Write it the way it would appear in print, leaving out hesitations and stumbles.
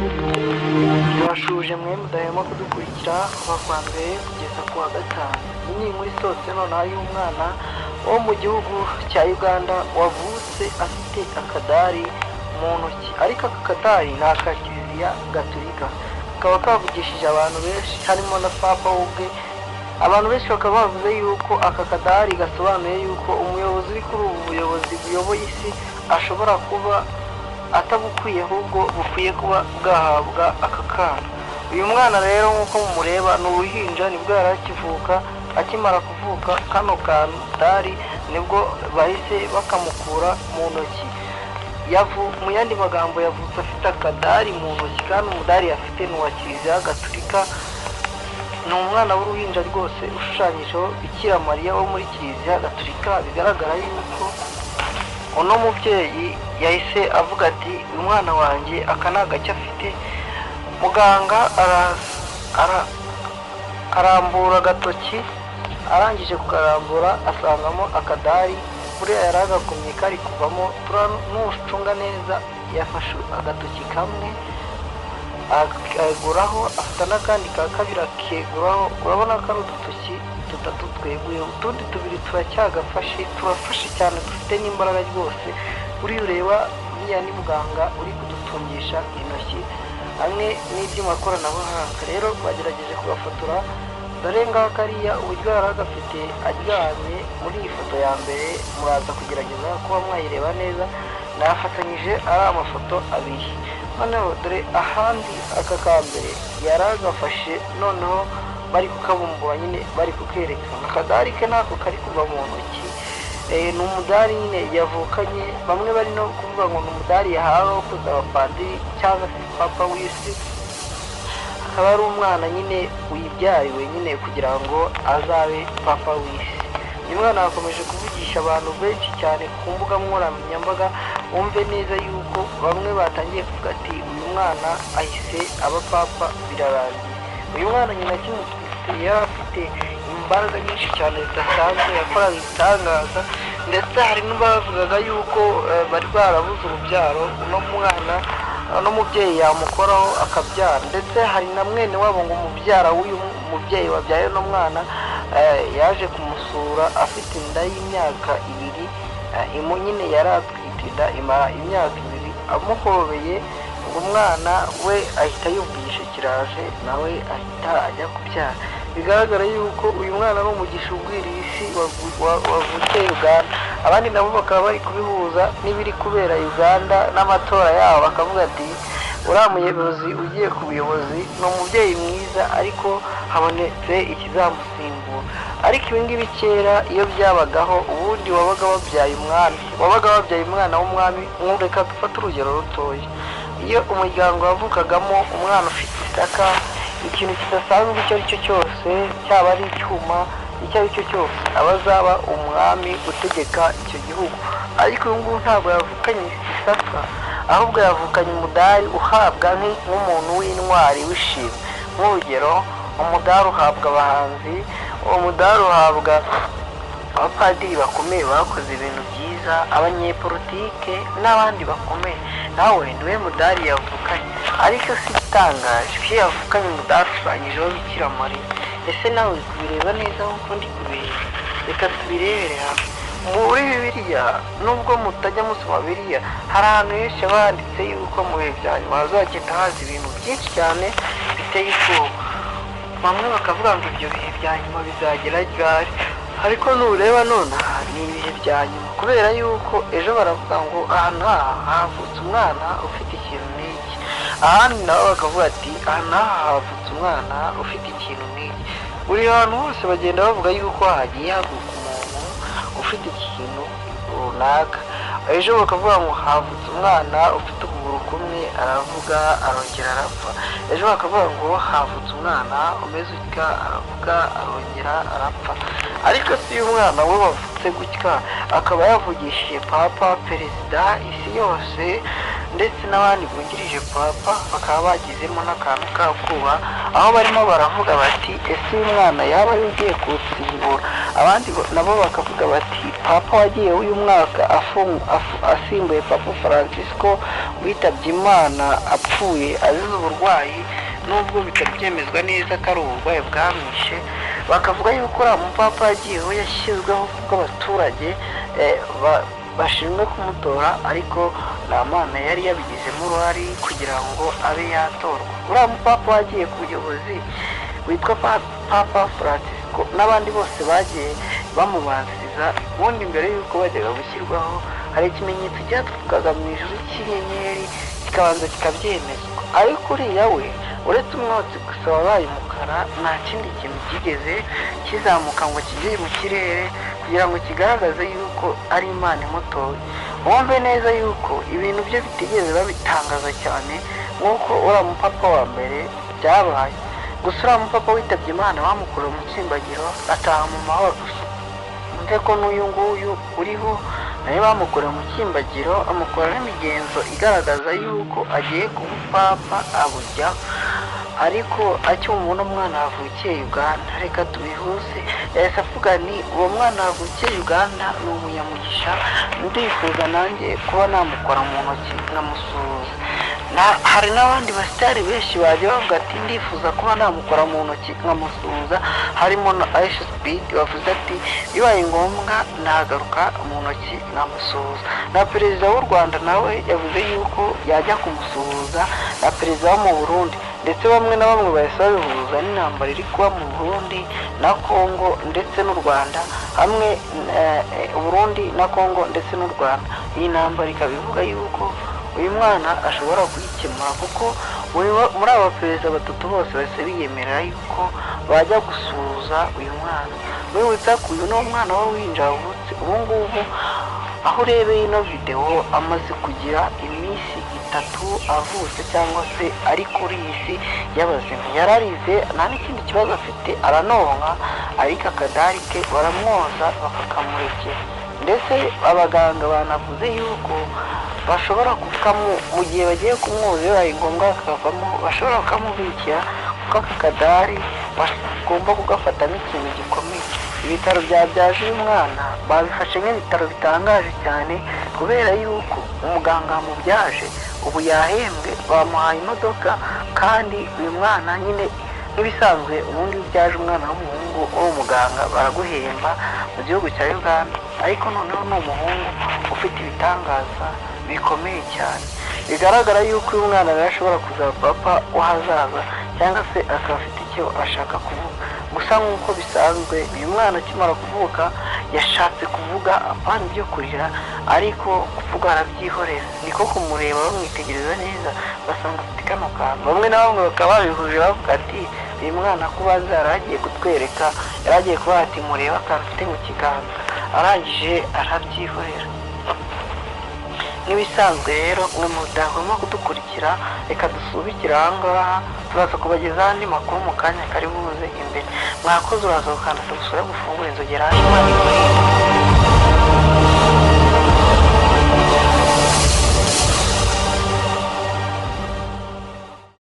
Turabasuhuje mwe mudahwema kudukurikira kuva kuwa mbere kugeza ku wa gatanu. Iyi ni inkuru isohotse nonaha y'umwana wo mu gihugu cya Uganda wavutse afite akadari mu ntoki, ariko aka kadari ni aka Kiliziya Gatolika, kakaba kavugishije abantu benshi harimo na Papa we ubwe. Abantu benshi bakaba bavuze yuko aka kadari gasobanuye yuko umuyobozi uri kuri ubu buyobozi buyoboye isi ashobora kuba atabukwiye, ahubwo bukwiye kuba bwahabwa aka kana. Uyu mwana rero nk'uko mumureba ni uruhinja, nibwo yari akivuka. Akimara kuvuka kano kadari nibwo bahise bakamukura mu ntoki. Mu yandi magambo, yavutse afite akadari mu ntoki, kandi umudari afite ni uwa Kiliziya Gatolika. Ni umwana w'uruhinja rwose ushushanyijeho Bikira Mariya wo muri Kiliziya Gatolika. Bigaragara yuko uno mubyeyi yahise avuga ati: "Uyu mwana wanjye aka ni agacyo afite." Muganga arambura agatoki, arangije kukarambura asangamo akadari. Buriya yari agakumye kari kuvamo. Nucunga neza, yafashe agatoki kamwe akeguraho, afata n'akandi ka kabiri akeguraho. Urabona ko ari udutoki dutatu tweguye, utundi tubiri turacyagafashe, turafashe cyane, dufite n'imbaraga rwose. Buriya ureba uriya ni muganga uri kudutungisha intoki hamwe n'ibyuma koranabuhanga. Rero bagerageje kugafotora. Dore ngaka kariya uburyo yari agafite aryamye muri iyi foto ya mbere. Muraza kugerageza kuba mwayireba neza, nafatanyije ari amafoto abiri. Noneho dore ahandi aka ka mbere yari agafashe, noneho bari kukabumbura nyine, bari kukerekana. Akadari ke nako kari kuva mu ntoki. Ni umudari nyine yavukanye. Bamwe bari no kuvuga ngo ni umudari yahawe wo kuzaba padiri cyangwa se papa w'isi, akaba ari umwana nyine wibyariwe nyine kugira ngo azabe papa w'isi. Uyu mwana yakomeje kuvugisha abantu benshi cyane ku mbuga nkoranyambaga. Wumve neza yuko bamwe batangiye kuvuga ati: "Uyu mwana ahise aba papa, birarangiye." Uyu mwana nyina akimutwite yari afite imbaraga nyinshi cyane zidasanzwe, yakoraga ibitangaza. Ndetse hari n'abavugaga yuko bari barabuze urubyaro, uno mwana, uno mubyeyi yamukoraho akabyara. Ndetse hari na mwene wabo, ngo umubyara w'uyu mubyeyi wabyaye uno mwana, yaje kumusura afite inda y'imyaka 2. Nyine yari atwite inda imara imyaka 2. Amuhobeye, ngo umwana we ahita yumvishe kiraje, nawe ahita ajya kubyara. Bigaragara yuko uyu mwana ari umugisha ugwiriye isi wavukiye Uganda. Abandi nabo bakaba bari kubihuza n'ibiri kubera Uganda n'amatora yabo, bakavuga ati: "Uriya muyobozi ugiye ku buyobozi ni umubyeyi mwiza, ariko habonetse ikizamusimbura." Ariko ibi ngibi kera iyo byabagaho, ubundi wabaga wabyaye umwami, wabaga wabyaye umwana w'umwami. Reka dufate urugero rutoya: iyo umuryango wavukagamo umwana ufite isaka, ikintu kidasanzwe icyo ari cyo cyose, cyaba ari icyuma icyo ari cyo cyose, aba azaba umwami utegeka icyo gihugu. Ariko uyu nguyu ntabwo yavukanye isaka, ahubwo yavukanye umudari uhabwa nk'umuntu w'intwari w'ishimwe. Nk'urugero, umudari uhabwa abahanzi, umudari uhabwa abapadiri bakomeye bakoze ibintu byiza, abanyepolitike n'abandi bakomeye. Nawe niwe mudari yavukanye. Ariko si igitangaje iyo yavukanye umudari ushushanyijeho Bikira Mariya. Ese nawe uri kubireba neza nk'uko ndi kubireba? Reka tubirebere hamwe muri Bibiliya. Nubwo mutajya musoma Bibiliya, hari ahantu henshi haba handitse yuko mu bihe bya nyuma hazagenda haza ibintu byinshi cyane biteye ubwoba. Bamwe bakavuga ngo ibyo bihe bya nyuma bizagera ryari? Ariko nureba nonaha ni ibihe bya nyuma, kubera yuko ejo baravuga ngo aha n'aha havutse umwana ufite ikintu n'iki, ahandi nabo bakavuga ati: "Aha n'aha havutse umwana ufite ikintu n'iki." Buri hantu hose bagenda bavuga yuko hagiye havuka umuntu ufite ikintu runaka. Ejo bakavuga ngo havutse umwana ufite ukuguru kumwe, aravuga, arongera arapfa. Ejo bakavuga ngo havutse umwana umeze utya, aravuga, arongera arapfa. Ariko si uyu mwana we wavutse gutya akaba yavugishije papa, perezida, isi yose. Ndetse n'abandi bungirije papa bakaba bagizemo n'akantu k'ubwoba, aho barimo baravuga bati: "Ese uyu mwana yaba ari ugiye kuwusimbura?" Abandi nabo bakavuga bati: "Papa wagiye uyu mwaka asimbuye Papa Francisco witabye Imana, apfuye azize uburwayi, nubwo bitabyemezwa neza ko ari uburwayi bwamwishe." Bakavuga yuko uriya mupapa yagiyeho yashyizweho kubw'abaturage bashinzwe kumutora, ariko nta Mana yari yabigizemo uruhare kugira ngo abe yatorwa. Uriya mupapa wagiye ku buyobozi witwa Papa Francisco n'abandi bose bagiye bamubanziriza, ubundi mbere y'uko bajyaga gushyirwaho hari ikimenyetso cyaturukaga mu ijuru cy'inyenyeri, kikabanza kikabyemezwa. Ariko uriya we, uretse umwotsi gusa wabaye umukara, nta kindi kintu kigeze kizamuka ngo kijye mu kirere kugira ngo kigaragaze yuko ari Imana imutoye. Wumve neza yuko ibintu bye bitigeze babitangaza cyane nk'uko uriya mupapa wa mbere byabaye. Gusa uriya mupapa witabye Imana bamukuye mu cy'imbagiro ataha mu mahoro. Wumve ko n'uyu nguyu uriho nawe bamukoreye mu cy'imbagiro, amukora n'imigenzo igaragaza yuko agiye kuba papa abujya. Ariko acyumva uno mwana wavukiye Uganda, reka tubihuze, yahise avuga ni uwo mwana wavukiye Uganda ni umunyamugisha, ndifuza nanjye kuba namukora mu ntoki nkamusuhuza. Hari n'abandi basitari benshi bagiye bavuga ati: "Ndifuza kuba namukora mu ntoki nkamusuhuza." Harimo na Aisha Speed wavuze ati: "Bibaye ngombwa nagaruka mu ntoki nkamusuhuza." Na perezida w'u Rwanda nawe yavuze yuko yajya kumusuhuza, na perezida wo mu Burundi, ndetse bamwe na bamwe bahise babihuza n'intambara iri kuba mu Burundi na Congo ndetse n'u Rwanda hamwe, Burundi na Congo ndetse n'u Rwanda. Iyi ntambara ikaba ivuga yuko uyu mwana ashobora kuyikemura, kuko muri aba perezida batatu bose bahise biyemerera yuko bajya gusuhuza uyu mwana. Wibutsa ko uyu ni umwana w'uruhinja wavutse ubu ngubu, aho urebeye ino videwo amaze kugira iminsi 3 avutse, cyangwa se ari kuri iyi si y'abazima. Yararize, nta n'ikindi kibazo afite, aranonka, ariko akadari ke baramwoza bakakamurekera. Ndetse abaganga banavuze yuko bashobora kukamu mu gihe bagiye kumwoza, bibaye ngombwa kakavamo, bashobora kukamubikira, kuko aka kadari bagomba kugafata nk'ikintu gikomeye. Ibitaro byabyaje uyu mwana babifashe nk'ibitaro bitangaje cyane, kubera yuko umuganga wamubyaje ubu yahembwe, bamuhaye imodoka. Kandi uyu mwana nyine nk'ibisanzwe, ubundi iyo ubyaje umwana w'umuhungu uri umuganga baraguhemba mu gihugu cya Uganda. Ariko noneho ni umuhungu ufite ibitangaza bikomeye cyane, bigaragara yuko uyu mwana rero ashobora kuzaba papa w'ahazaza, cyangwa se akaba afite icyo ashaka kuvuga. Gusa nk'uko bisanzwe, uyu mwana akimara kuvuka yashatse kuvuga, apana ibyo kurira, ariko kuvuga arabyihorera. Niko kumureba bamwitegereza neza, basanga afite kano kantu. Bamwe na bamwe bakaba babihuje bavuga ati: "Uyu mwana kubanza yari agiye kutwereka, yari agiye kuba ati murebe akantu afite mu kiganza, arangije arabyihorera." Nk'ibisanzwe rero, mwe mudahwema kudukurikira, reka dusubikire aha ngaha. Turaza kubagezaho andi makuru mu kanya kari buze imbere. Mwakoze, uraza gukanda subscribe, gufungura inzogera. Imana ikurinde.